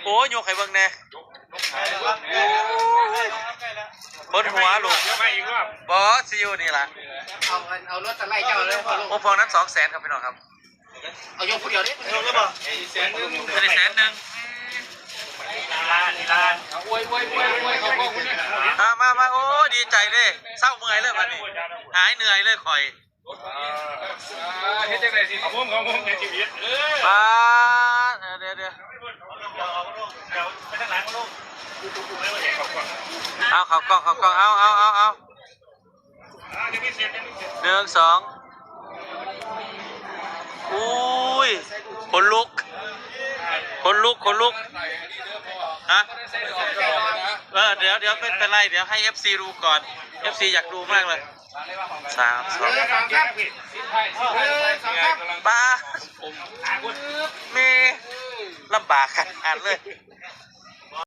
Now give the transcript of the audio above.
ໂອ້ຍ ຍົກໃຫ້ເບິ່ງແດ່. ໂອ້ຍ ປົວຫົວລູກ. ບໍ່ ຊິຢູ່ນີ້ລະ. ເອົາ ເອົາລົດສະໄລເຈົ້າເລີຍ. ໂອ້ ພວກນັ້ນສອງແສນ ຄັບ ພີ່ນ້ອງຄັບ. ເອົາຍົກຜູ້ດຽວເດ້. ຍົກໄດ້ບໍ່? ແສນໜຶ່ງ ໄດ້ແສນໜຶ່ງ. ມາ ມາ ມາ. ໂອ້ຍ ດີໃຈເດ້ ເຊົາເມື່ອຍເລີຍບັດນີ້ ຫາຍເໜື່ອຍເລີຍຂ້ອຍ. ເຮັດຈັ່ງໃດຊິເອົາໂຮມ ເອົາໂຮມໃນຊີວິດ. ປາດ ດຽວ ດຽວ ເອົາ ເຂົ້າກ້ອງ ເຂົ້າກ້ອງ. ເອົາ ເອົາ ເອົາ ເອົາ ໜຶ່ງ ສອງ. ອຸ້ຍ ຂົນລຸກ ຂົນລຸກ ຂົນລຸກ. ຮະ? ເອີ ດຽວ ດຽວ ບໍ່ເປັນໄປ ດຽວໃຫ້ເອັຟຊີດູກ່ອນ ເອັຟຊີຢາກດູມາກເລີຍ. ສາມ ສອງ ໜຶ່ງ ສອງ ສາມ ໜຶ່ງ ສອງ ສາມ. ປາດ ແມ່ ລຳບາກຂະໜາດເລີຍ.